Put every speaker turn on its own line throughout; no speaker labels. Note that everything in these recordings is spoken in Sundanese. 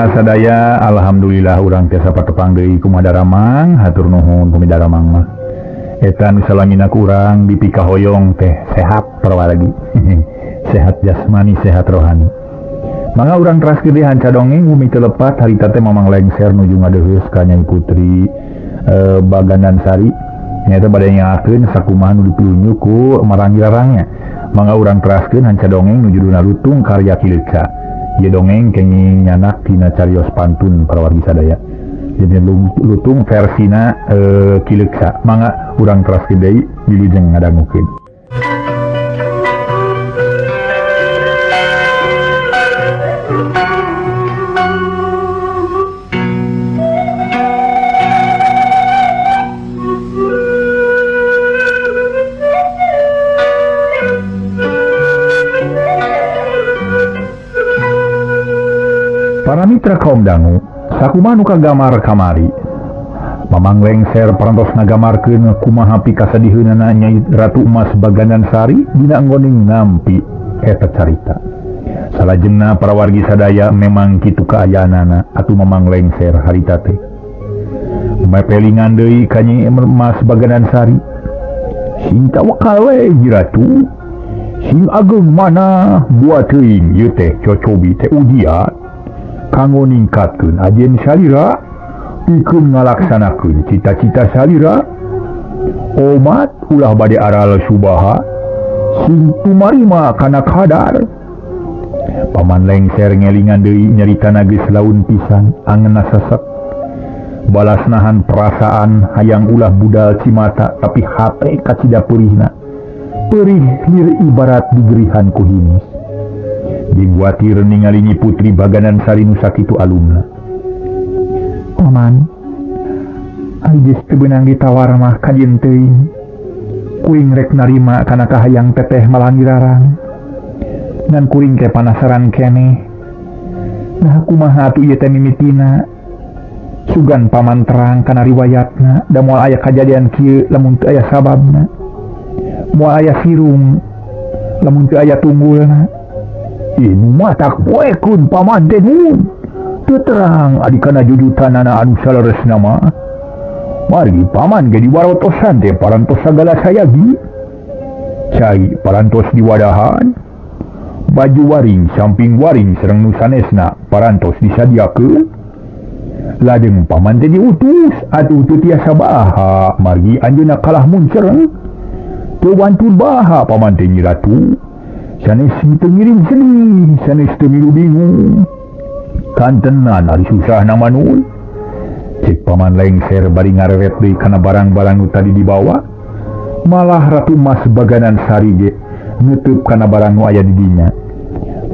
Mitra sadaya, alhamdulillah urang tiasa patepang deui kumaha daramang, hatur nuhun pami daramang mah. Eta nu salamina ku urang dipikahoyong teh sehat perwalagi. Sehat jasmani, sehat rohani. Mangga urang teraskeun deui hanca dongeng bumi teu lepat harita teh Mamang Lengser nuju ngadeheus ka Nyai Putri Bagandan Sari. Nyaeta bade nyakeun sakumaha nu dipilunjuk ku maranggi-rarangnya. Mangga urang teraskeun hanca dongeng nu judulna Lutung Karya Ki Leuksa. Ieu dongeng kenging nyanak tina carios pantun para wargi sadaya. Jadi lutung versina Ki Leuksa. Mangga urang teraskeun deui wilujeng ngadangukeun. Para mitra kaum dangu, sakumaha nu kagamar kamari. Mamang Lengser parantos ngagamarkeun kumaha pikasadiheunana Nyai Ratu Emas Bagandan Sari dina anggoning nampi eta carita. Salajengna para wargi sadaya memang kitu kaayaanana atuh Mamang Lengser harita teh. Mepelingan deui ka Nyai Emas Bagandan Sari. Sing tawakal we Nyi Ratu. Sing ageng mana buat teuing ieu teh cocobi teh ujian. Kanggo ningkatkeun ajen salira, pikeun ngalaksanakeun cita-cita salira. Omat ulah bade aral subaha, sing tumarima kana kadar. Paman Lengser ngelingan deui nyaritana geus laun pisan, angeunna sesek. Balas nahan perasaan hayang ulah budal cimata, tapi hate kacida peurihna. Perih lir ibarat digerihan ku hinis. Diguatir ningali Nyi Putri Bagandan Sari nu sakitu alumna. Paman, ari geus teu beunang ditawar mah kajeun teuing. Kuring rek narima kana kahayang teteh malangirarang. Ngan kuring teh panasaran keneh. Nah kumaha atuh ieu teh mimitina? Sugan paman terang kana riwayatna, da moal aya kajadian kieu lamun teu aya sababna. Moal aya sirung lamun teu aya tunggulna. Inu matak poekun paman teh nun. Teu terang ari kana jujutanana anu saleresna mah. Margi paman ge diwarotosan teh parantos sagala sayagi. Cai parantos diwadahan. Baju waring samping waring sareng nu sanesna parantos disadiakeun. Lajeng paman teh diutus atuh teu tiasa baha margi anjeunna kalah muncereng. Teu wantun baha paman teh Nyi Ratu. Sanes teu ngiring sedih, sanes teu milu bingung. Kantenan ari susah nama nun. Cek Paman Lengser bari ngareret deui kana barang-barang nu tadi dibawa. Malah Ratu Mas Bagandan Sari ge neuteub kana barang nu aya di dinya.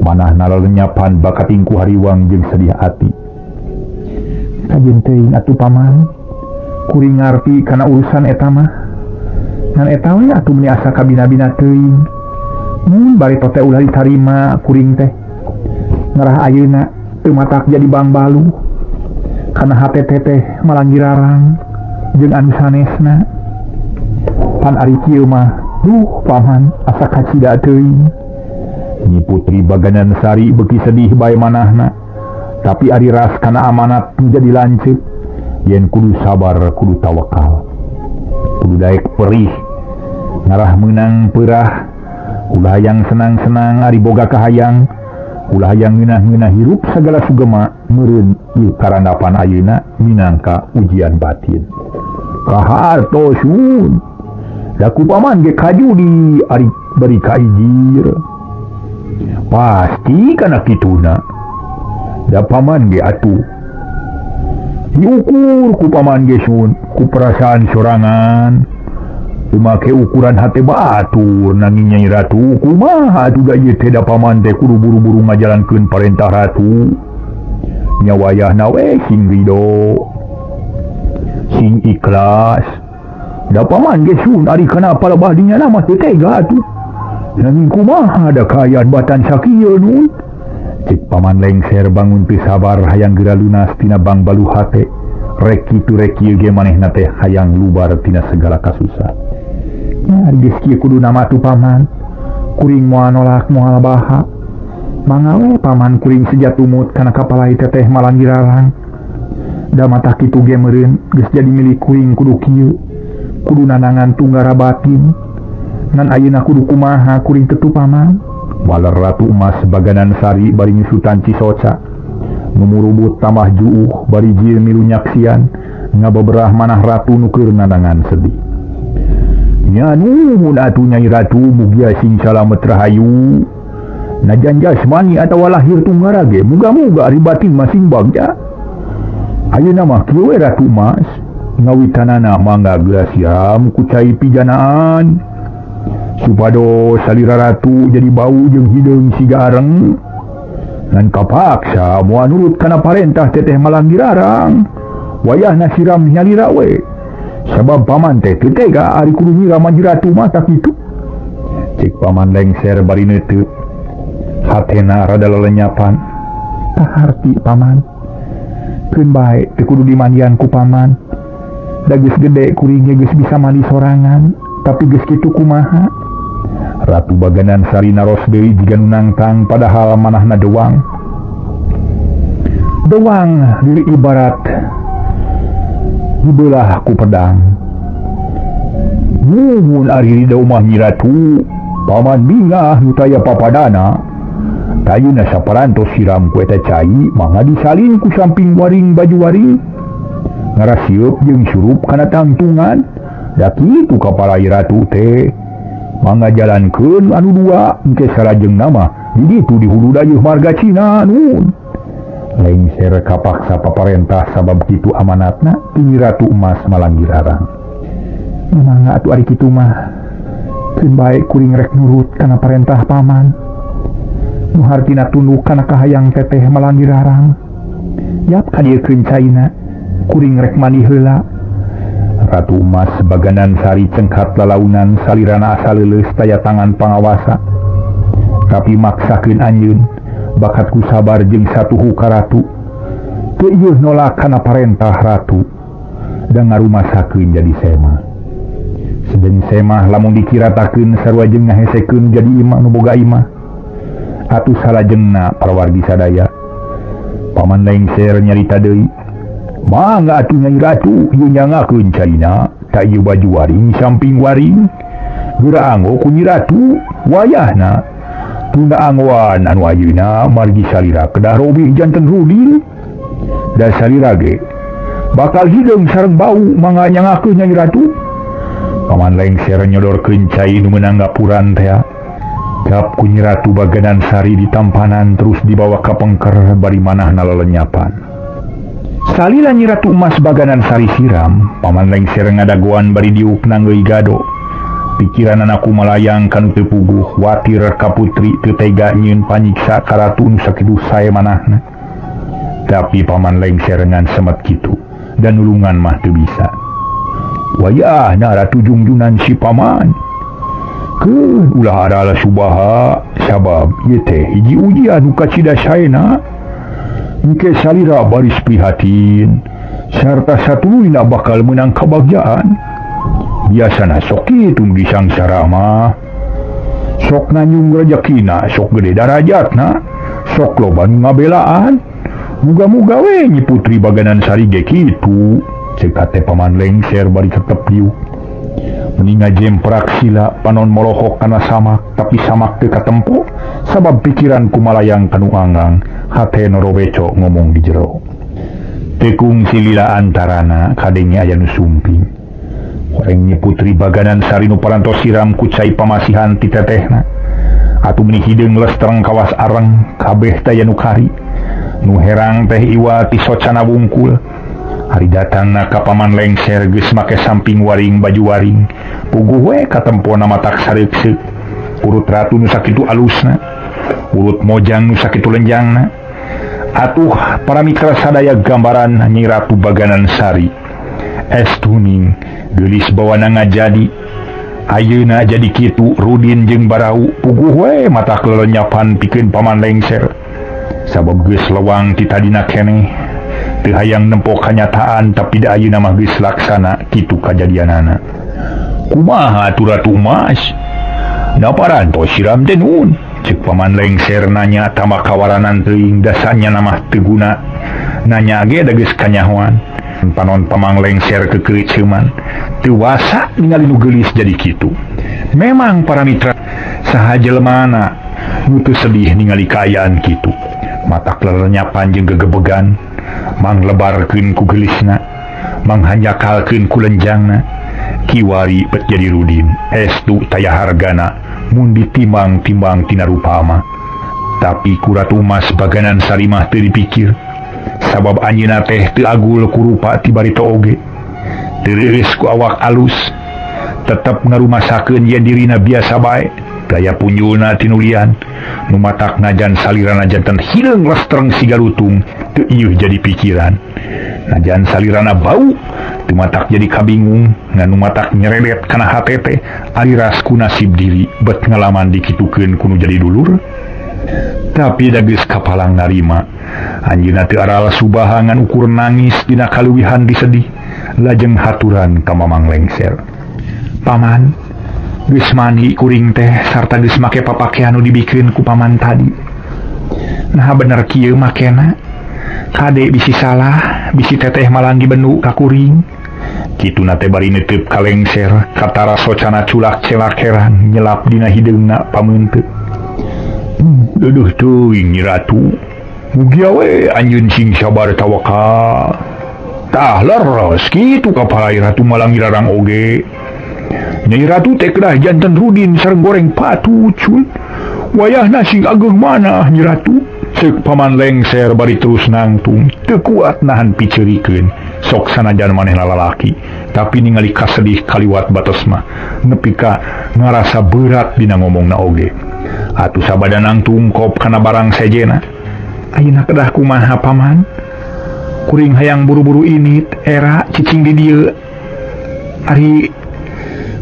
Manahna lalenyapan bakating ku hariwang jeung sedih ati. Kajeun teuing atuh paman, kuring ngarti kana urusan eta mah. Ngan eta we atuh meuni asa kabina-bina teuing. Bari tote ulah ditarima kuring teh. Ngarah ayeuna teu matak jadi bangbalu. Kana hate teteh malanggirarang jeung anu sanesna. Pan ari kieu mah, duh paman asa kacida teuing. Nyi Putri Bagandan Sari beuki sedih bae manahna. Tapi ari ras kana amanat nu jadi lanceuk, yen kudu sabar kudu tawakal. Kudu daek perih, ngarah meunang peurah. Ulah hayang senang-senang ari boga kahayang, ulah hayang ngeunah-ngeunah hirup sagala sugema meureun ieu karandapan ayeuna minangka ujian batin. Kahartosun da ku paman ge kajudi ari bari kaijir. Pasti kana kituna. Da paman ge atuh diukur ku paman ge sun ku perasaan sorangan. Make ukuran hate batur nanging Nyai Ratu kumaha atuh da ieu teh da paman teh kudu buru-buru ngajalankeun parentah ratu. Nya wayahna we sing ridho, sing ikhlas. Da paman ge sun ari kana palebah dinya mah teu tega atuh. Nanging kumaha da kaayaan batan sakieu nun. Cek Paman Lengser bangun teu sabar hayang geura lunas tina bangbalu hate. Rek kitu rek kieu ge manehna teh hayang lubar tina segala kasusahan. Nah, ari geus kieu kudu nama atuh paman. Kuring moal nolak moal baha. Mangga we paman kuring seja tumut kana kapalai teteh malanggirarang. Da mata kitu ge meureun geus jadi milik kuring kudu kieu. Kudu nanangan tunggara batin. Ngan ayeuna kudu kumaha kuring tetu paman. Waler Ratu Emas Baganan Sari bari nyusutan cisoca. Nu murubut tambah juuh bari jieun milu nyaksian ngabeberah manah ratu nu keur nanangan sedih. Nya nuhun atuh Nyai Ratu mugia sing salamet rahayu. Najan jasmani atawa lahir tunggara ge muga-muga ari batin mah sing bagja. Ayeuna mah kieu we Ratu Emas, ngawitanana mangga geura siram ku cai pijanaan. Supados salira ratu jadi bau jeung hideung siga areng. Ngan kapaksa moal nurut kana parentah teteh malanggirarang. Wayahna siram nyalira we. Sabab paman teh teu tega ari kudu nyiraman ratu mah tak kitu. Cek paman lengser bari neuteup. Hatena rada lelenyapan. Tah harti paman. Keun bae teu kudu dimandian ku paman. Da geus gede kuring ge geus bisa mandi sorangan, tapi geus kitu kumaha? Ratu Baganan Sari naros deui jiga nu nangtang padahal manahna dewang. Dewang diri ibarat dibelah ku pedang. Nuhun ari ridho mah Nyi Ratu, paman bingah nu taya papadana. Tayuna saparantos siram ku eta cai mangga disalin ku samping waring baju waring. Ngarasieup jeung surup kana tangtungan. Da kitu kapalai ratu teh. Mangga jalankeun anu dua engke salajengna mah di ditu di hulu dayeuh marga Cina nun. Lengser kapaksa paparentah sabab kitu amanatna ti Nyi Ratu Emas malanggirarang. Mangga atuh ari kitu mah. Keun bae kuring rek nurut kana parentah paman. Nu hartina tunduk kana kahayang teteh malanggirarang. Yap kadiekeun caina kuring rek mandi heula. Ratu Emas Baganan Sari cengkat lalaunan salirana asa leuleus taya tangan pangawasa. Tapi maksakeun anjeun bakat ku sabar jeung satuhu ka ratu. Teu ieuh nolak kana parentah ratu. Da ngarumasakeun jadi semah. Sejen semah lamun dikiratakeun sarua jeung ngahesekeun jadi imah nu boga imah. Atuh salajengna parawargi sadaya. Paman lengser nyarita deui. Mangga atuh Nyai Ratu ieu nyangakeun caina ta ieu baju waring samping waring. Geura anggo ku Nyi Ratu wayahna tunda anggoan anu ayeuna margi salira kedah robih janten rudin. Da salira ge bakal hideung sareng bau mangga nyangakeun Nyai Ratu. Paman lengser nyodorkeun cai nu meunang gapuran teh. Cap ku Nyi Ratu Baganan Sari ditampanan terus dibawa ka pengker bari manahna lelenyapan. Salila Nyi Ratu Emas Baganan Sari siram, paman lengser ngadagoan bari diuk nanggeuy gado. Pikiran anakku malayang kanu teu puguh, watir ka putri teu tega nyieun panyiksa ka ratu nu sakitu sae manahna. Tapi paman lengser ngan semet kitu dan nulungan mah teu bisa. Wayahna ratu jungjunan si paman. Keun ulah arala subaha sabab ieu teh hiji ujian nu kacida saena. Engke salira baris prihatin sarta satuluyna bakal menang kebahagiaan. Biasana sok kitu nu disangsara mah. Sok nanyung rejekina, sok gede darajatna, sok loba nu ngabelaan. Muga-muga we Nyi Putri Baganan Sari ge kitu. Ceuk hate paman lengser bari tetep diuk. Meni ngajemprak sila panon molohok kana samak, tapi samak teu katempo sabab pikiran kumalayang kanu anggang. Hate norobeco ngomong di jero. Tekung silila antarana kadenge aya nu sumping. Horeng Nyi Putri Baganan Sari nu parantos siram ku cai pamasihan ti tetehna. Atuh meuni hideung lestreng kawas areng kabeh teh aya nu kari. Nu herang teh iwa ti socana wungkul. Hari datangna ka paman lengser geus make samping waring baju waring. Puguh we katempona matak sareukseuk. Urut ratu nu sakitu alusna. Urut mojang nu sakitu lenjangna. Atuh para mitra sadaya gambaran Nyi Ratu Baganan Sari. Estuning geulis bawana ngajadi. Ayeuna jadi kitu Rudin jeung Barau puguh we matak lelenyapan pikeun paman lengser. Sabab geus lewang ti tadina keneh. Teu hayang nempo kanyataan tapi da ayeuna mah geus laksana kitu kajadianana. Kumaha atuh Ratu Emas? Naparantos siram teh nun? Cek paman lengser nanya tambah kawaranan teuing dasanya namah teu guna. Nanya ge da geus kanyahoan. Panon pamang lengser kekericeuman. Teu wasa ningali nu geulis jadi kitu. Memang para mitra saha jelemana nu teu sedih ningali kaayaan kitu. Matak lelenyapan jeung gegebegan, manglebarkeun ku geulisna, manghanjakalkeun ku lenjangna. Kiwari bet jadi rudin, estu taya hargana mun ditimbang-timbang tina rupama. Tapi ku Ratu Mas Baganan Sarimah teu dipikir, sabab anjeunna teh teu agul ku rupa ti barito oge. Teu reureus ku awak alus, tetep ngarumasakeun yen dirina biasa bae. Gaya punjulna tinulian, nu matak najan salirana janten hileung lestreng siga lutung, teu ieuh jadi pikiran. Najan salirana bau, teu matak jadi kabingung, ngan nu matak nyeredet kana hate teh, aliras ku nasib diri bet ngalaman dikitukeun ku nu jadi dulur. Tapi da geus kapalang narima, anjeunna teu aral subaha ngan ukur nangis dina kaluwihan disedih, lajeng haturan ka Mamang Lengser. Paman, geus mandi kuring teh sarta geus make papakean nu dibikeun ku paman tadi. Nah bener kieu makena. Kade bisi salah, bisi teteh malanggi benu ka kuring. Kituna teh bari neuteub ka lengser, katara socana culak celakeran nyelap dina hideungna pameunteut. Duduh teuing Nyi Ratu. Mugia we anjeun sing sabar tawakal. Tah leres kitu ka palai Ratu Malangirarang oge. Nyai Ratu teh kedah janten rudin sareng goreng patu cul. Wayahna sing ageng manah Nyi Ratu. Ceuk paman lengser bari terus nangtung, teu kuat nahan piceurikeun. Sok sanajan manehna lalaki, tapi ningali kasedih kaliwat batos mah nepi ka ngarasa berat dina ngomongna oge. Atuh sabada nangtung kop kana barang sejena. Ayeuna kedah kumaha paman? Kuring hayang buru-buru init era cicing di dieu. Ari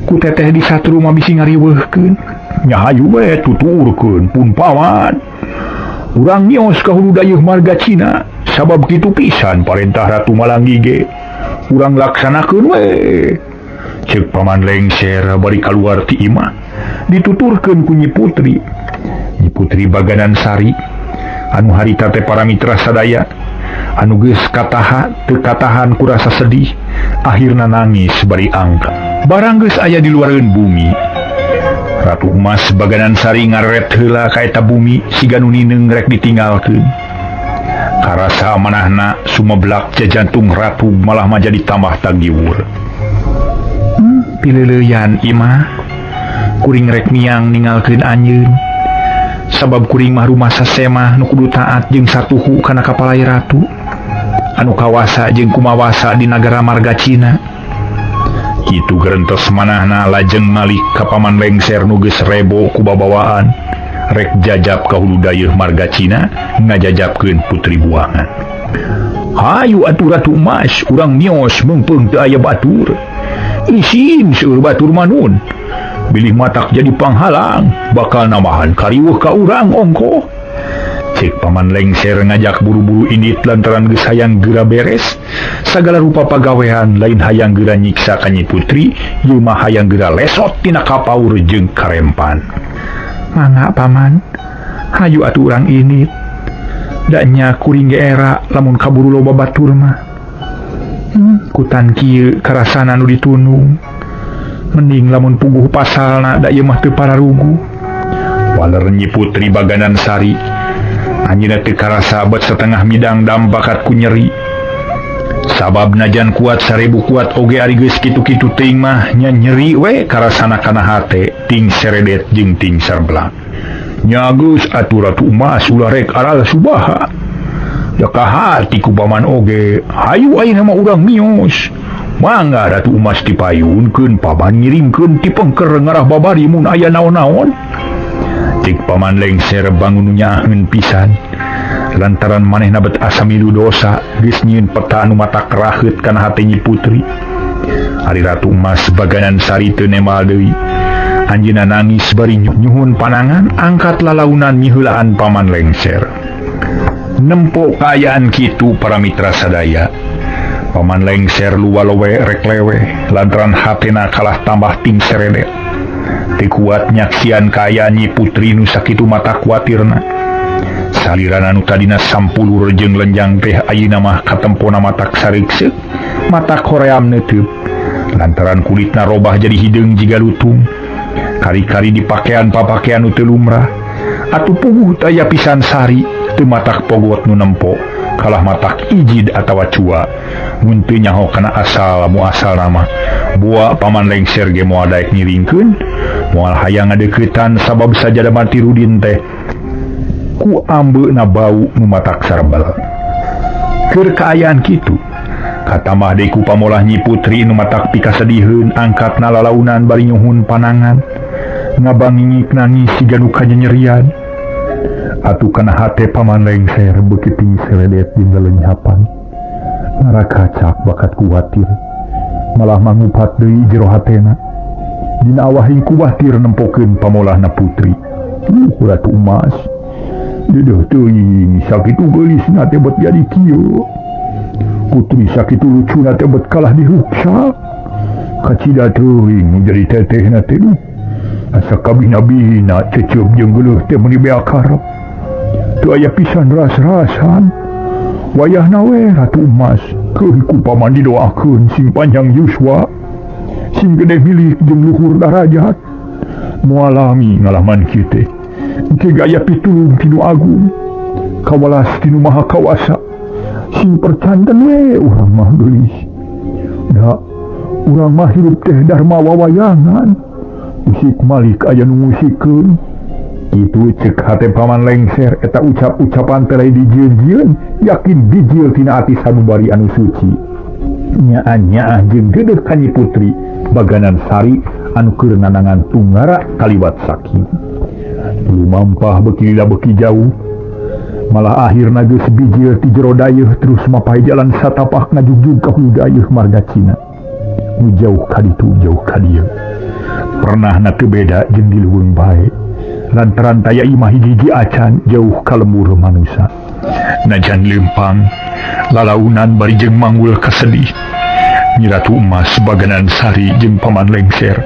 ku teteh di satu rumah bisi ngariweuhkeun. Nya hayu we tuturkeun pun paman. Urang nyos ka hulu dayeuh marga Cina, sabab kitu pisan parentah Ratu Malanggi ge. Urang laksanakeun we. Ceuk paman lengser bari kaluar ti imah, dituturkeun ku Nyi Putri. Nyi Putri Baganan Sari anu harita teh para mitra sadaya anu geus kataha teu katahan ku rasa sedih, akhirna nangis bari angka. Barang geus aya di luareun bumi. Ratu Emas Baganan Sari ngareret heula ka eta bumi siga nu nineung rek ditinggalkeun. Karasa manahna sumeblak jajantung ratu malah mah jadi tambah tagiwur. Pileuleyan imah kuring rek miang ninggalkeun anjeun. Sabab kuring mah rumasa semah nu kudu taat jeung satuhu kana kapalai ratu anu kawasa jeung kumawasa di nagara marga Cina. Kitu gerentes manahna lajeng malik ka paman lengser nu geus rebo ku babawaan rek jajab ka hulu dayeuh marga Cina ngajajabkeun putri buangan. Hayu atuh Ratu Emas urang mios meungpeung teu aya batur. Isin seueur batur manun. Bilih matak jadi panghalang bakal nambahan kariweuh ka urang ongkoh. Cek paman lengser ngajak buru-buru indit lantaran geus hayang geura beres sagala rupa pagawean lain hayang geura nyiksa ka Nyi Putri, ieu mah hayang geura lesot tina kapaur jeung karempan. Mangga paman, hayu atuh urang indit. Da nya kuring ge era lamun kaburu loba batur mah. Kutan kieu karasana nu ditunung. Mending lamun puguh pasalna da ieu mah teu pararugu. Waler Nyi Putri Baganan Sari anjeunna teu karasa bet setengah midang dam bakat ku nyeri. Sabab najan kuat 1000 kuat oge ari geus kitu-kitu teuing mah nya nyeri we karasana kana hate ting seredet jeung ting serblak. Nya geus atuh Ratu Emas ulah rek aral subaha. Da kahati ku paman oge, hayu ayeuna mah urang mios. Mangga Ratu Emas dipayunkeun paman ngiringkeun ti pengker ngarah babari mun aya naon-naon. Cik paman lengser bangun nyaheun pisan lantaran manehna bet asa milu dosa geus nyieun peta anu matak raheut kana hate Nyi Putri. Ari Ratu Emas Baganan Sari teu nemal deui. Anjeunna nangis bari nyuhun panangan angkat lalaunan miheulaan paman lengser. Nempo kaayaan kitu para mitra sadaya. Paman lengser luwalowe rek leweh lantaran hatena kalah tambah ting seredet. Teu kuat nyaksian kaayaan Nyi Putri nu sakitu mata kuatirna. Salirana nu tadina sampulur jeung lenjang teh ayeuna mah katempona matak sareukseuk, matak hoream neuteub. Lantaran kulitna robah jadi hideung jiga lutung. Kari-kari dipakean papakean nu teu lumrah. Atuh puguh taya pisan sari teu matak pogot nu nempo. Kalah matak ijid atawa cua. Mun teu nyaho kana asal muasal nama. Boa Paman Lengser ge moal daek ngiringkeun, moal hayang ngadeuketan sabab sajada mati Rudin teh ku ambeuna bau nu matak sarbel. Keur kaayaan kitu, katamah deui ku pamolah Nyi Putri nu matak pikasediheun angkatna lalaunan bari nyuhun panangan. Ngabangingik nangis siga nu kanyanyerian. Atuh kana hate Paman Lengser beuki tinggi seledet jeung lelenyapan. Ngarakacak bakat kuatir. Malah mangupat deui jero hatena. Dina awahing kuwatir nempokeun pamolahna Putri. Ratu Emas. Deudeuh teuing sakitu geulisna teh bet jadi kieu. Putri sakitu lucuna teh bet kalah diruksak. Kacida teuing nu jadi tetehna teh duh. Asa kabina-bina cecep jeung geuleuh teh meuni beak karep. Teu aya pisan ras-rasan. Wayahna we Ratu Emas keuh ku paman didoakeun sing panjang yuswa, sing gede milik jeung luhur darajat. Moal lami ngalaman kieu teh. Engke gaya pitulung ti nu agung, kawalas ti nu maha kawasa. Sing percanten we urang mah geulis. Da urang mah hirup teh dharma wawayangan. Usik malik aya nu ngusikeun. Kitu cek hate Paman Lengser eta ucap-ucapan teh lain dijieun-jieun, yakin bijil tina ati sanubari anu suci. Nyaah-nyaah jeung geudeuh ka Nyi Putri Baganan Sari anu keur nanangan tunggara kaliwat saking. Lumampah beuki lila beuki jauh, malah akhirna geus bijil ti jero dayeuh terus mapay jalan satapak ngajugjug ka hulu dayeuh marga Cina. Nu jauh ka ditu jauh ka dieu. Pernahna teu beda jeung di leuweung bae. Lantaran taya imah hiji-hiji acan jauh ka lembur manusa. Najan leumpang, lalaunan bari jeung manggul kasedih. Nyi Ratu Emas Baganan Sari jeung Paman Lengser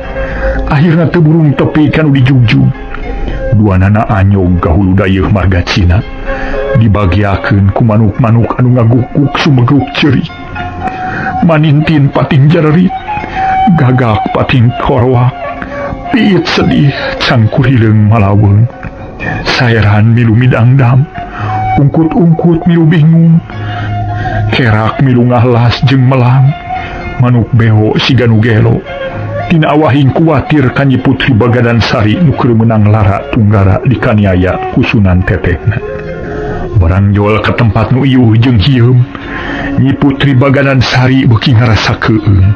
akhirna teu burung tepi ka nu dijugjug. Duanana anyog ka hulu dayeuh marga Cina. Dibagiakeun ku manuk-manuk anu ngagukuk sumegruk ceurik. Manintin pating jarerit, gagak pating koroak. Piit sedih cangkurileung malaweung. Saeran milu midangdam, ungkut-ungkut milu bingung. Kerak milu ngahlas jeung melang. Manuk beho siga nu gelo. Tina awahing kuatir ka Nyi Putri Bagadan Sari nu keur meunang lara tunggara dikaniaya ku Sunan tetehna. Barang jol ka tempat nu iuh jeung hieum, Nyi Putri Baganan Sari beuki ngarasa keueung.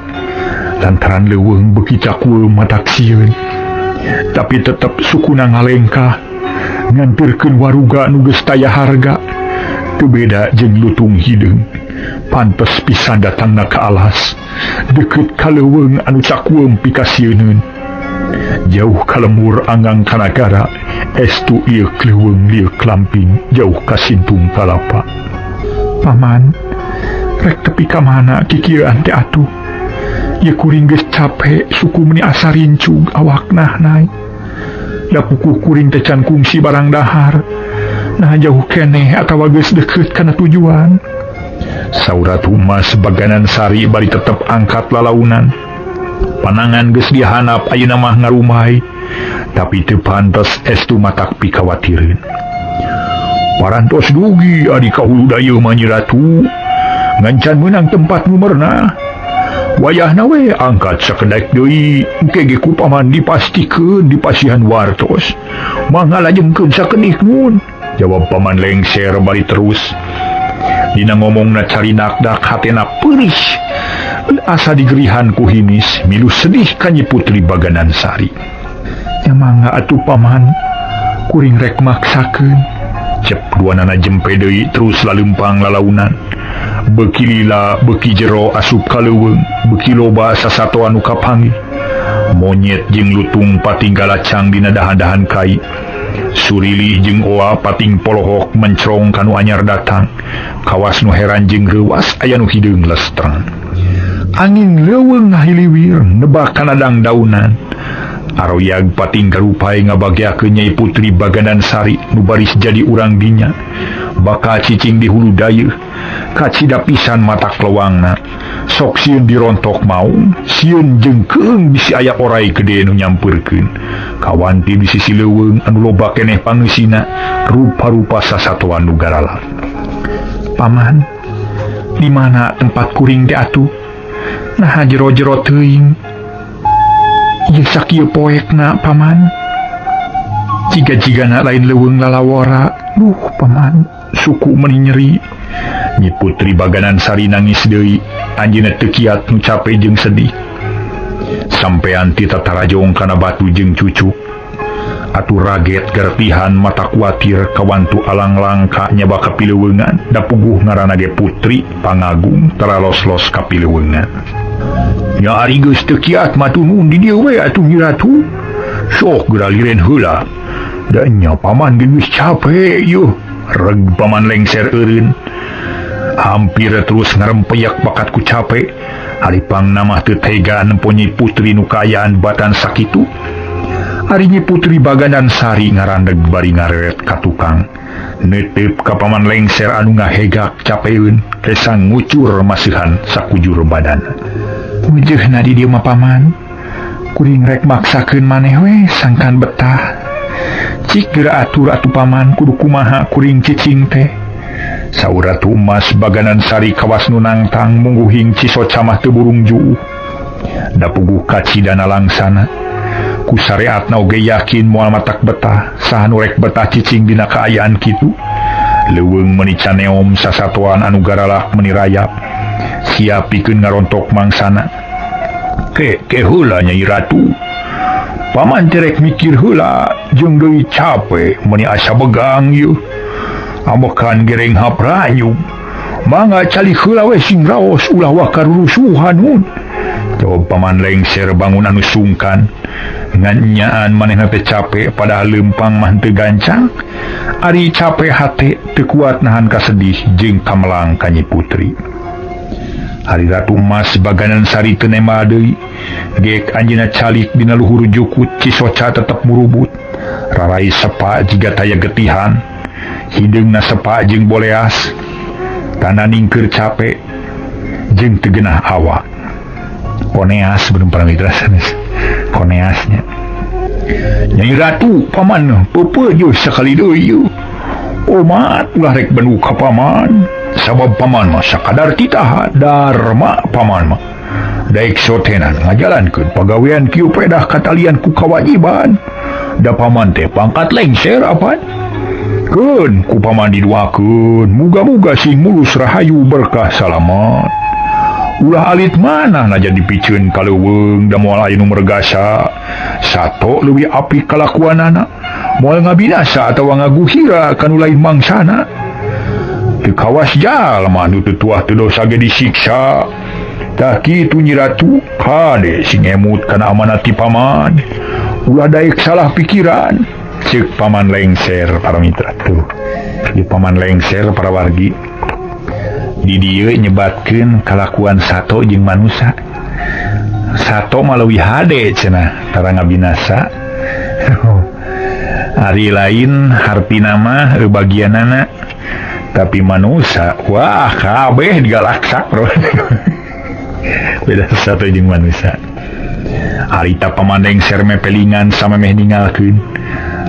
Lantaran leuweung beuki cakueum matak sieun. Tapi tetep sukuna ngalengkah, ngantirkeun waruga nu geus taya harga. Teu beda jeung lutung hideung. Pantes pisan datangna ka alas, deukeut ka leuweung anu cakueum pikasieuneun. Jauh ka lembur anggang ka nagara, estu ieu leuweung lieu lamping jauh ka sintung kalapa. Paman, rek tepi ka mana kikieuan teh atuh? Ieu kuring geus cape, suku meuni asa rincug awakna naik. Da kukuh kuring teh can kungsi barang dahar. Nah jauh keneh atawa geus deukeut kana tujuan. Saur Ratu Emas Baganan Sari bari tetep angkat lalaunan. Panangan geus dihanap ayeuna mah ngarumai, tapi teu pantes estu matak pikawatireun. Parantos dugi adi ka hulu dayeuh mah Nyi Ratu, ngan can meunang tempat nu merenah. Wayahna we angkat sakedek deui, engke ge ku paman dipastikeun dipasihan wartos. Mangga lajengkeun sakedik mun, jawab Paman Lengser bari terus. Dina ngomongna carinakdak hatena peurih. Asa digerihan ku hinis milu sedih ka Nyi Putri Baganan Sari. Nya mangga atuh paman, kuring rek maksakeun. Cep duanana jempe deui terus laleumpang lalaunan. Beuki lila beuki jero asup ka leuweung, beuki loba sasatoan nu kapanggih. Monyet jeung lutung pating galacang dina dahan-dahan kai. Surili jeung oa pating polohok mencrong ka nu anyar datang. Kawas nu heran jeung reuwas aya nu hideung lestreng. Angin leuweung ngahiliwir nebak kana dangdaunan. Aroyag pating karupai ngabagyakeun Nyai Putri Baganan Sari nu baris jadi urang dinya bakal cicing di hulu dayeuh kacida pisan mata kelewangna sok sieun dirontok maung sieun jeung keung bisi aya orai gede nu nyampeurkeun kawanti di sisi leuweung anu loba keneh pangeusina rupa-rupa sasatoan nu garalak. Paman, di mana tempat kuring teh atuh? Naha jero-jero teuing. Ieu sakieu poekna paman. Jiga-jigana lain leuweung lalawora. Duh paman, suku meuni nyeri. Nyi Putri Baganan Sari nangis deui, anjeunna teu kiat nu cape jeung sedih. Sampean ti tatarajong kana batu jeung cucuk. Atuh raget gertihan mata kuatir kawantu alang langka nyaba kapileuweungan da puguh ngaranna ge putri pangagung taralos-los kapileuweungan. Nya ari geus teu kiat mah tunun di dieu we atuh Nyi Ratu. Sok geura liren heula. Da nya paman ge geus cape yeuh. Reg paman lengser eureun. Hampir terus ngarempeyak bakat ku cape. Ari pangna mah teu tega nempo Nyi Putri nu kaayaan batan sakitu. Ari Nyi Putri Baganan Sari ngarandeg bari ngareret ka tukang. Neuteup ka paman lengser anu ngahegak capeun kesang ngucur masihan sakujur badan. Wujeuhna di dieu mah paman. Kuring rek maksakeun maneh we sangkan betah. Cik geura atur atuh paman kudu kumaha kuring cicing teh. Saur Ratu Emas Baganan Sari kawas nu nangtang mungguhing cisoca mah teu burung juuh. Da puguh kacidana langsana. Ku sareatna oge yakin moal matak betah, saha nu rek betah cicing dina kaayaan kitu. Leuweung meuni caneom sasatoan anu garalak meuni rayap. Siap pikeun ngarontok mangsana. Ke ke heula Nyai Ratu. Paman teh rek mikir heula jeung deui cape meuni asa begang yeuh. Ambekan gereng hapranyug. Mangga calik heula we sing raos ulah waka rurusuhan hun. Jawab paman lengser bangun anu sungkan. Ngan nyaan manehna teh cape padahal leumpang mah teu gancang. Ari cape hate teu kuat nahan kasedih jeung kamelang ka Nyi Putri. Ari Ratu Emas Baganan Sari teu nembal deui. Geek anjeunna calik dina luhur jukut cisoca tetep murubut. Rarai sepa jiga taya getihan. Hideungna sepa jeung boleas. Tanda ningkeur cape jeung teu geunah awak. Koneas belum pernah mitra sanes. Koneasnya. Nyai Ratu paman peupeut sakali deui yeuh. Omat ulah rek bendu ka paman. Sabab paman mah sakadar titah dharma paman mah. Daek sotenan ngajalankeun pagawean kieu pedah katalian ku kawajiban. Da paman teh pangkat lengser apan. Keun ku paman diduakeun, muga-muga sing mulus rahayu berkah salamat. Ulah alit manah najan dipiceun ka leuweung da moal aya nu mergasa. Sato leuwih apik kalakuanana, moal ngabinasa atawa ngaguhira ka nu lain mangsana. Teu kawas jalma nu teu tuah teu dosa ge disiksa. Tah kitu Nyi Ratu, kade sing emut kana amanat ti paman. Ulah daek salah pikiran. Ceuk paman lengser para mitra tuh. Di paman lengser para wargi. Di dieu nyebatkeun kalakuan sato jeung manusa. Sato mah leuwih hade cenah tara ngabinasa. Ari lain hartina mah bagianana. Tapi manusa wah kabeh digalaksak bro. Beda sato jeung manusa. Harita paman lengser mepelingan samemeh ninggalkeun.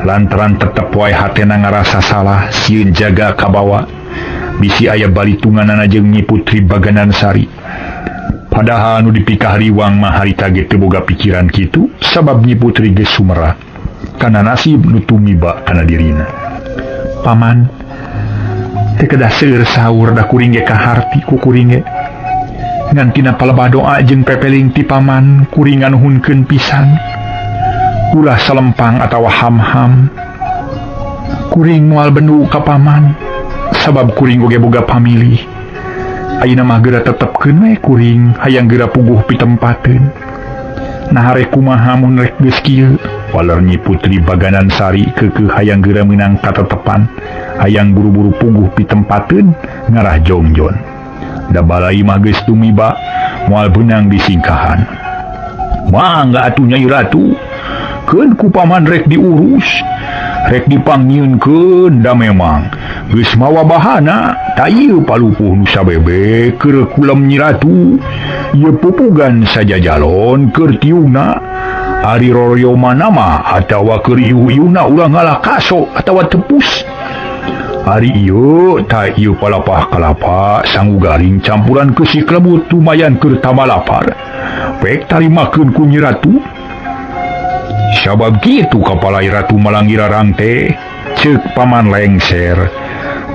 Lantaran tetep wae hatena ngarasa salah sieun jaga kabawa. Bisi aya balitunganana jeung Nyi Putri Baganan Sari. Padahal nu dipikahariwang mah harita ge teu boga pikiran kitu sabab Nyi Putri geus sumerah kana nasib nu tumiba kana dirina. Paman teu kedah seueur saur da kuring ge kaharti ku kuring ge. Ngan tina palebah doa jeung pepeling ti paman kuring nganuhunkeun pisan. Ulah salempang atawa ham-ham. Kuring moal bendu ka paman sabab kuring oge boga pamilih. Ayeuna mah geura tetepkeun we kuring hayang geura puguh pitempateun. Nah rek kumaha mun rek geus kieu? Waler Nyi Putri Baganan Sari keukeuh hayang geura meunang katetepan, hayang buru-buru puguh pitempateun ngarah jongjon. Da balai mah geus tumiba moal beunang disingkahan. Mangga atuh Nyai Ratu. Keun ku paman rek diurus rek dipangnyeunkeun da memang geus mawa bahana ta ieu palupuh nu sabebe keur kulem Nyi Ratu ieu pupugan sajajalon keur tiungna ari roroyoman mah atawa keur iuh-iuhna ulah ngalah kaso atawa tepus. Ari ieu ta ieu palapah kalapa sangu garing campuran keusi klebut lumayan keur tambah lapar. Pek tarimakeun ku Nyi Ratu. Sabab kitu kapalai Ratu Malangirarang teh ceuk Paman Lengser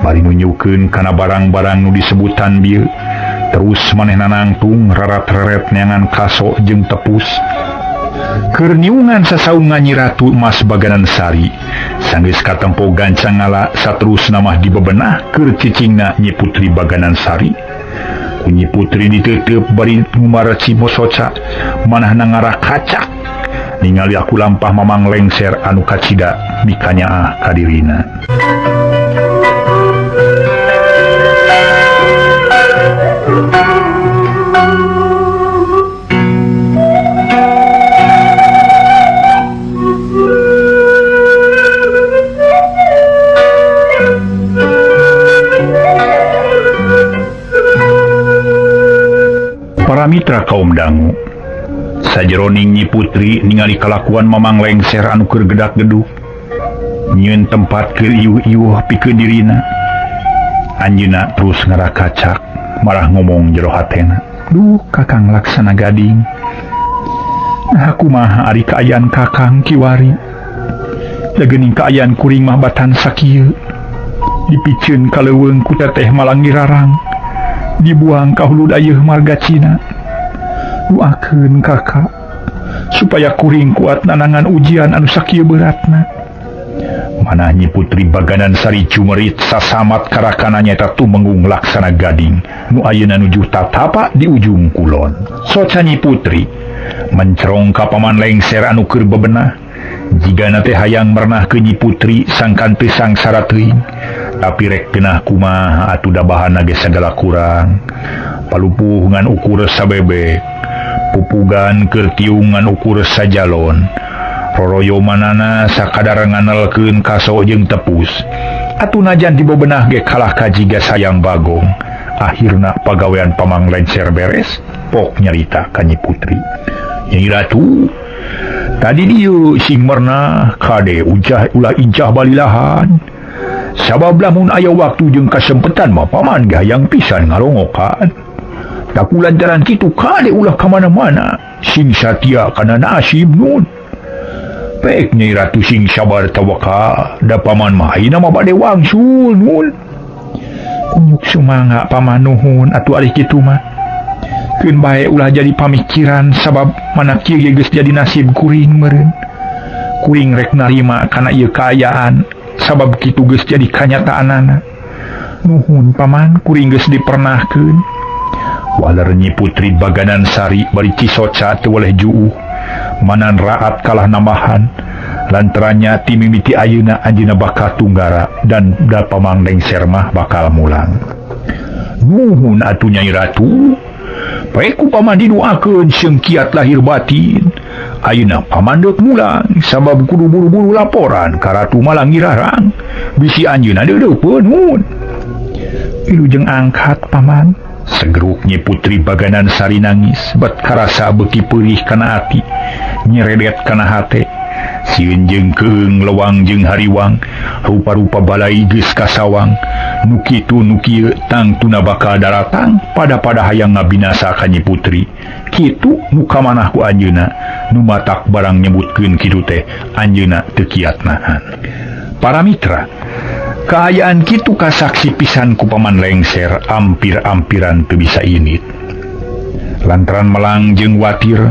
bari nunjukeun kana barang-barang nu disebutan bieu. Terus manehna nangtung rarat-reret neangan kaso jeung tepus. Keur niungan sasaungan Nyi Ratu Mas Baganan Sari sanggeus katempo gancang ngala saterusna mah dibebenah keur cicingna Nyi Putri Baganan Sari. Ku Nyi Putri diteuteup bari ngumar cimosoca manahna ngarah kacak ningali aku lampah Mamang Lengser anu kacida mikanyaah ka dirina. Para mitra kaum dangu, sajeroning Nyi Putri ningali kalakuan Mamang Lengser anu keur gedak-geduk nyieun tempat keur iuh-iuh pikeun dirina. Anjeunna terus ngarakacak marah ngomong jero hatena, duh Kakang Laksana Gading, nah kumaha ari kaayaan Kakang kiwari da geuning kaayaan kuring mah batan sakieu dipiceun ka leuweung ku Teteh Malangirarang dibuang ka hulu dayeuh marga Cina. Doakeun kakak supaya kuring kuat nanangan ujian anu sakieu beratna. Manah Nyi Putri Baganan Sari cumerit sasamat karakana nyaeta Tumenggung Laksana Gading nu ayeuna nuju tatapa di ujung kulon. Soca Nyi Putri mencerong ka Paman Lengser anu keur bebenah jigana teh hayang merenahkeun Nyi Putri sangkan teu sangsara teuing tapi rek genah kumaha atuh da bahana ge sagala kurang. Palupuh ngan ukur sabebek, pupugan keur tiung ngan ukur sajalon, roroyomanana sakadar nganelkeun kaso jeung tepus. Atuh najan dibebenah ge kalah ka jiga sayang bagong. Akhirna pagawean Pamang Lengser beres, pok nyarita ka Nyi Putri. Nyi Ratu, tadi dieu sing merenah kade ujah ulah incah balilahan. Sabab lamun aya waktu jeung kasempetan mah paman ge hayang pisan ngarongokan. Taku lantaran kitu kade ulah ka mana-mana, sing satia kana nasib nun. Pek Nyi Ratu sing sabar tawakal, da paman mah ayeuna mah bade wangsul nun. Kunyuk sumangga paman nuhun atuh ari kitu mah. Keun bae ulah jadi pamikiran sabab mana kieu ge geus jadi nasib kuring meureun. Kuring rek narima kana ieu kaayaan sabab kitu geus jadi kanyataanana. Nuhun paman kuring geus dipernahkeun. Waler Nyi Putri Baganan Sari bari cisoca teu weleh juuh manan raat kalah nambahan lantarannya ti mimiti ayeuna anjeunna bakal tunggara dan da Pamang Lengser mah bakal mulang. Nuhun atuh Nyai Ratu, bae ku paman didoakeun seung kiat lahir batin. Ayeuna paman deuk mulang sabab kudu buru-buru laporan ka Ratu Malangirarang bisi anjeunna deudeupeun nun. Wilujeng angkat paman. Segeruk Nyi Putri Baganan Sari nangis bet karasa beuki peurih kana ati nyeredet kana hate. Sieun jeung keung lewang jeung hariwang rupa-rupa balai geus kasawang nu kitu nu kieu tangtuna bakal daratang pada-pada hayang ngabinasa ka Nyi Putri. Kitu nu kamanah ku anjeunna nu matak barang nyebutkeun kitu teh anjeunna teu kiat nahan. Para mitra, kaayaan kitu kasaksi pisan ku Paman Lengser ampir-ampiran teu bisa init. Lantaran melang jeung watir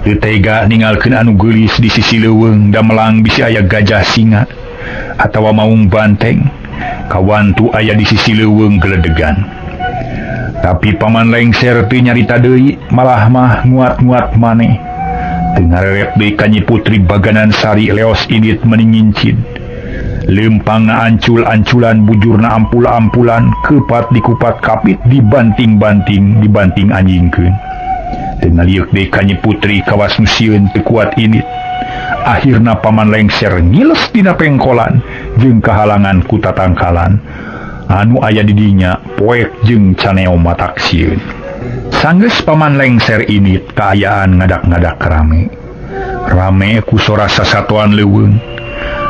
teu tega ningalkeun anu geulis di sisi leuweung da melang bisi aya gajah singa atawa maung banteng kawantu aya di sisi leuweung geledegan. Tapi Paman Lengser teu nyarita deui malah mah nguat-nguat maneh. Teu ngareret deui ka Nyi Putri Baganan Sari leos init meningincid. Lempangna ancul-anculan bujurna ampul-ampulan kepat dikupat kapit dibanting-banting dibanting anjingkeun. Teu ngalieuk deui ka Nyi Putri kawas nu sieun teu kuat init. Akhirna Paman Lengser ngiles dina pengkolan jeung kahalangan ku tatangkalan anu aya di dinya poek jeung caneo matak sieun. Sanggeus Paman Lengser ini kaayaan ngadak-ngadak rame. Rame ku sora sasatoan leuweung.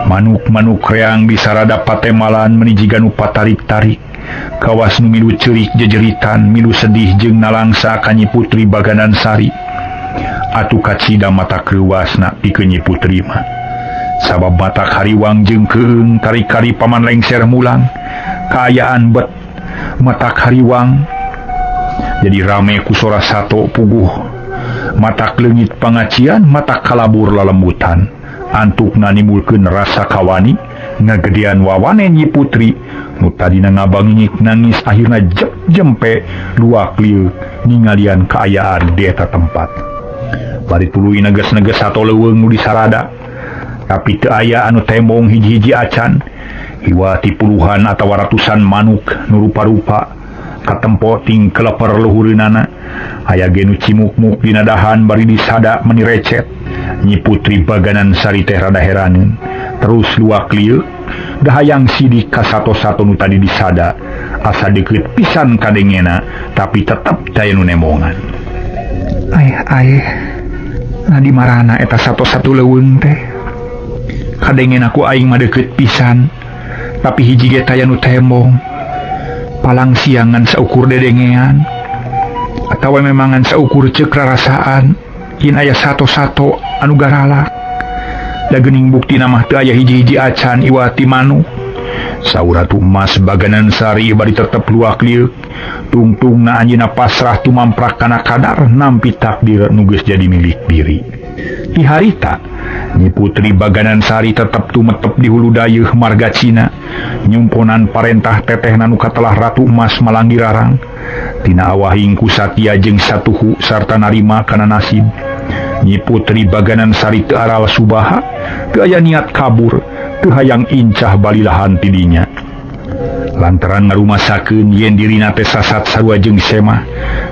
Manuk-manuk reang disarada patemalan meni jiga nu patarik-tarik. Kawas nu milu ceurik jejeritan milu sedih jeung nalangsa ka Nyi Putri Baganan Sari. Atuh kacida matak reuasna pikeun Nyi Putri mah. Sabab matak hariwang jeung keung kari-kari Paman Lengser mulang. Kaayaan bet matak hariwang jadi rame ku sora sato puguh. Matak leungit pangacian matak kalabur lalembutan. Antukna nimbulkeun rasa kawani ngagedean wawane Nyi Putri nu tadina ngabangingik nangis akhirna jep jempe luak lieu ningalian kaayaan di eta tempat. Bari tuluy neges-neges sato leuweung nu disarada tapi teu aya anu tembong hiji-hiji acan. Hiwati puluhan atawa ratusan manuk nu rupa-rupa katempo ting keleper luhureunana. Aya ge nu cimuk-muk dina dahan bari disada meni recet. Nyi Putri Baganan Sari teh rada heraneun terus luak lieu dahayang sidik ka sato-sato nu tadi disada asa deukeut pisan kadengena tapi tetep taya nu nembongan. Ayah ayah nah di marana eta sato-sato leuweung teh kadengena ku aing mah deukeut pisan tapi hiji ge taya nu tembong. Palang siangan saukur dedengean atawa memangan saukur ceuk rarasaan yen aya sato-sato anu garalak. Da geuning buktina mah teu aya hiji-hiji acan iwati manuk. Saur Ratu Emas Baganan Sari bari tetep luak lieuk. Tungtungna anjeunna pasrah tumamprak kana kadar nampi takdir nu geus jadi milik diri. Di harita Nyi Putri Baganan Sari tetep tumetep di hulu dayeuh marga Cina nyumponan parentah tetehna nu katelah Ratu Emas Malanggirarang. Tina awahing ku satia jeung satuhu sarta narima kana nasib. Nyi Putri Baganan Sari teu aral subaha, teu aya niat kabur, teu hayang incah balilahan ti dinya. Lantaran ngarumasakeun yen dirina teh sasat sarua jeung semah,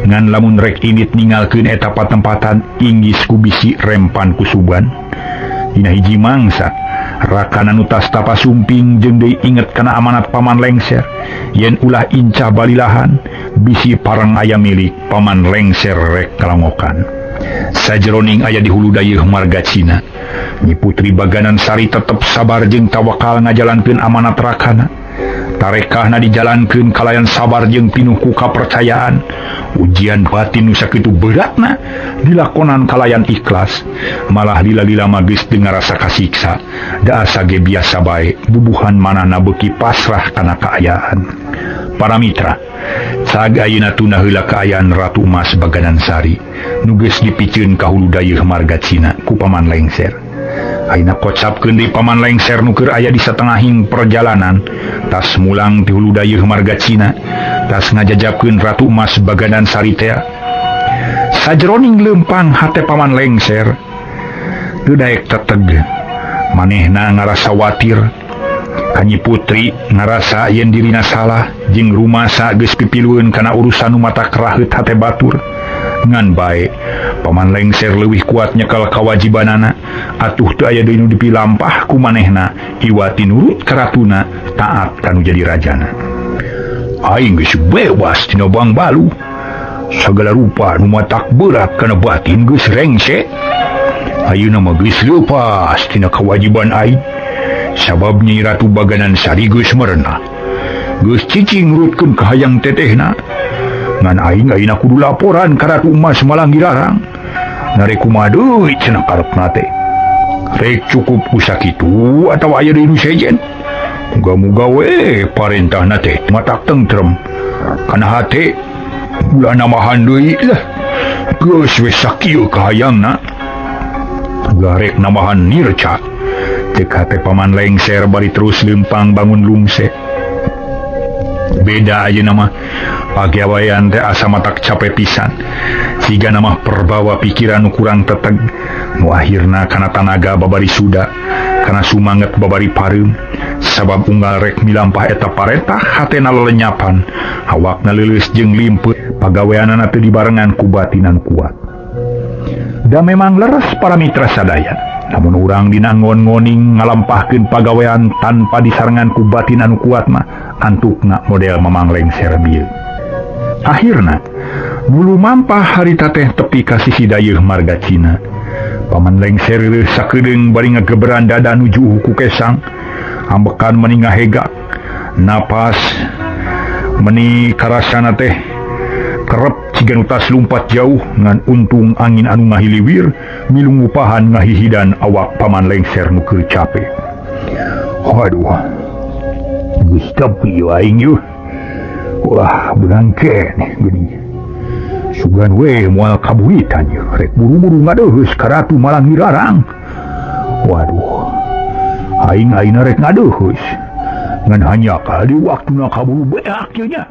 ngan lamun rek indit ninggalkeun eta patempatan inggis ku bisi rempan ku suban. Dina hiji mangsa, rakana nu tas tapa sumping jeung deui inget kana amanat Paman Lengser, yen ulah incah balilahan, bisi parang aya milik Paman Lengser rek kalangokan. Sajeroning aya di hulu dayeuh marga Cina, Nyi Putri Baganan Sari tetep sabar jeung tawakal ngajalankeun amanat rakana. Tarekahna dijalankeun kalayan sabar jeung pinuh ku kapercayaan. Ujian batin nu sakitu beratna dilakonan kalayan ikhlas, malah lila-lila mah geus teu ngarasa kasiksa. Da asa ge biasa bae, bubuhan manahna beuki pasrah kana kaayaan. Para mitra, cag ayeuna tunda heula kaayaan Ratu Emas Baganan Sari nu geus dipiceun ka hulu dayeuh marga Cina ku Paman Lengser. Ayeuna kocapkeun deui Paman Lengser nu keur aya di satengahing perjalanan tas mulang ti hulu dayeuh marga Cina tas ngajajabkeun Ratu Emas Baganan Sari teh. Sajeroning leumpang hate Paman Lengser teu daek teteg, manehna ngarasa watir. Ka Nyi Putri ngarasa yen dirina salah jeung rumasa geus pipilueun kana urusan nu matak raheut hate batur. Ngan bae Paman Lengser leuwih kuat nyekal kawajibanana, atuh teu aya deui nu dipilampah ku manehna iwati nurut ka ratuna taat kanu jadi rajana. Aing geus bebas tina bangbalu, sagala rupa nu matak berat kana batin geus rengse. Ayeuna mah geus leupas tina kawajiban aing. Sabab Nyi Ratu Baganan Sari geus merenah, geus cicing nurutkeun kahayang tetehna. Ngan aing ayeuna kudu laporan ka Ratu Emas Malanggirarang. Narek kumaha deui cenah karepna teh. Rek cukup ku sakitu atawa aya deui nu sejen. Muga-muga we parentahna teh matak tentrem. Kana hate ulah namahan deui lah. Geus we sakieu kahayangna. Ulah rek namahan nirca. Cek hate Paman Lengser bari terus leumpang bangun lungse. Beda ayeuna mah pagawean teh asa matak cape pisan. Siga mah perbawa pikiran nu kurang teteg, nu akhirna kana tanaga babari suda, kana sumanget babari pareum. Sabab unggal rek milampah eta parentah hatena lelenyapan, awakna leuleus jeung limpeut, pagaweanana teu dibarengan ku batinan kuat. Da memang leres para mitra sadaya. Namun urang dina ngon-ngoning ngalampahkeun pagawean tanpa disarengan ku batin anu kuat mah antukna model Mamang Lengser bieu. Akhirna nu lumampah harita teh tepi ka sisi dayeuh marga Cina. Paman Lengser reuh sakedeung bari ngageberan dada nuju ku kesang. Ambekan meni ngahegak, napas meni karasana teh kerep ciga nu tas lumpat jauh ngan untung angin anu ngahiliwir milu ngupahan ngahihidan awak Paman Lengser nu keur cape. Waduh, geus tepi aing yeuh. Wah, beunang keneh geuning. Sugan we moal kabuitan yeuh, rek buru-buru ngadeuheus ka Ratu Malangirarang. Waduh, aing ayeuna rek ngadeuheus. Ngan hanya kali waktuna kaburu beak ieu nya.